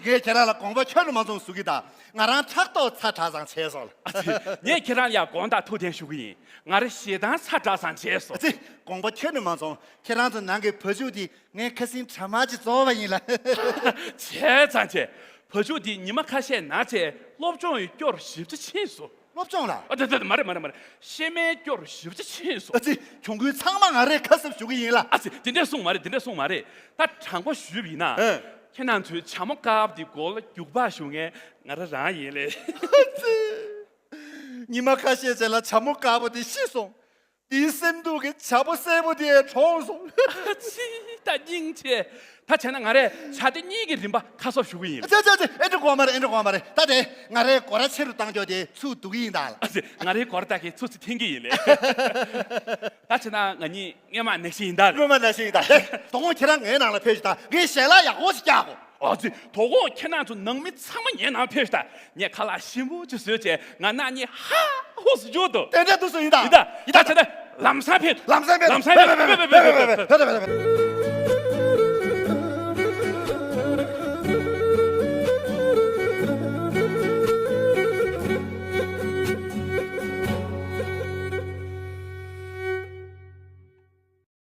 ངས་ཁྱེད་རང་ལ་དགོངས་པ་ཁྱོན་ནས་མ་ཚོམས་ཞུ་གི་ད། ང་རང་ཕྲག་དོག་ཚ་དྲགས་ཙང་བྱས་སོང་། ཨ་ཙི། ངས་ཁྱེད་རང་ལ་ཡ་དགོངས་དག་ཐུགས་བདེན་ཞུ་གི་ཡིན། ང་རང་ཞེ་སྡང་ཚ་དྲགས་ཙང་བྱས་སོང་། ཨ་ཙི། དགོངས་པ་ཁྱོན་ནས་མ་ཚོམས། ཁྱེད་རང་ཚོ་ནང་གི་བ་ཕྱུགས་དེ་ངས་ཁ་སང་གྲ་མ་ཅིག་བཙོང་བ་ཡིན་ལ། བྱས་ཙང་བྱས། བ་ཕྱུགས་དེ་ཉི་མ་ཁ་ཤས་ནང་བྱས་སློབ་སྦྱོང་ཡི་སྐྱོར་ཞིབ་ཆ་ཕྱིན་སོང་། སློབ་སྦྱོང་ལ། ཨ་ད་ད་ད་མ་རེད་མ་རེད་མ་རེད། ཤེས་མའི་སྐྱོར་ཞིབ་ཆ་ཕྱིན་སོང་། ཨ་ཙི། གྱོང་གུན་ཚང་མ་ང་རས་ཁ་གསབ་ཞུ་གི་ཡིན་ལ། ཨ་ཙི། དེ་འདྲས་གསུངས་མ་རེད། དེ་འདྲས་གསུངས་མ་རེད། ད་དྲང་པོ་ཞུས་པ་ཡིན་ན། ཨེ། ཁྱེད་རང་ཚོའི་བྱ་མོ་དཀར་པོ་དེ་མགོ་ལ་རྒྱུག་པ་གཞུ་མཁན་ང་རང་རང་ཡིན་ལེ། ཨ་ཙི། ཉི་མ་ཁ་ཤས་རྗེས་ལ་བྱ་མོ་དཀར་པོ་དེ་ཤི་སོང་། དེའི་སེམས་སྡུག་གི་བྱ་ཕོ་སེར་པོ་དེ་གྲོངས་སོང་། ཨ་ཙི། ད་སྙིང་རྗེ། ད་བྱས་ན་ང་རས་བྱ་དེ་གཉིས་ཀྱི་རིན་པ་ཁ་གསབ་ཞུ་གི་ཡིན། ཨ་ཙི་ཨ་ཙི་ཨ་ཙི། ཨེ་འདྲ་དགོས་མ་རེད། ཨེ་འདྲ་དགོས་མ་རེད། ད་དེ་ང་རའི་སྒོ་ར་ཆེ་རུ་བཏང་ཆོག་དེ་ཚུར་བསྡུ་གི་ཡིན་ད། ཨ་ཙི། ང་རའི་སྒོ་ར་ད་གི་ཚུར་ཚུར་འཐེན་གི་ཡིན་ལེ། ད་བྱས་ན་ང་གཉིས་སྔོན་མ་ནང་བཞིན་ཡིན་ད། སྔོན་མ་ནང་བཞིན་ཡིན་ད། དེ་དོ་དགོང་ཁྱེད་རང་ངའི་ནང་ལ་ཕེབས་ཤིག་ད། ངས་ཞལ་ལག་ཡག་པོ་ཞིག་བཀྱག་གོ། ཨ་ཙི། དོ་དགོང་ཁྱེད་རང་ཚོ་ནང་མི་ཚང་མ་ངའི་ནང་ཕེབས་ཤིག་ད། ངས་ཁ་ལག་ཞིམ་པོ་ཅིག་བཟོས་བྱས་ང་རྣམ་གཉིས་ཧ་ཧུ་སུ་འཇུག་ཏུ། དེ་འདྲ་འདུག་སུ་ཡིན་ད། ཡིན་ད། ཡིན་ད། ད་བྱས་ན་ལམ་སང་ཕེབས། ལམ་སང་ཕེབས། ལམ་སང་ཕེབས། ཕེབས་ཕེབས་ཕེབས་ཕེབས་ཕེབས།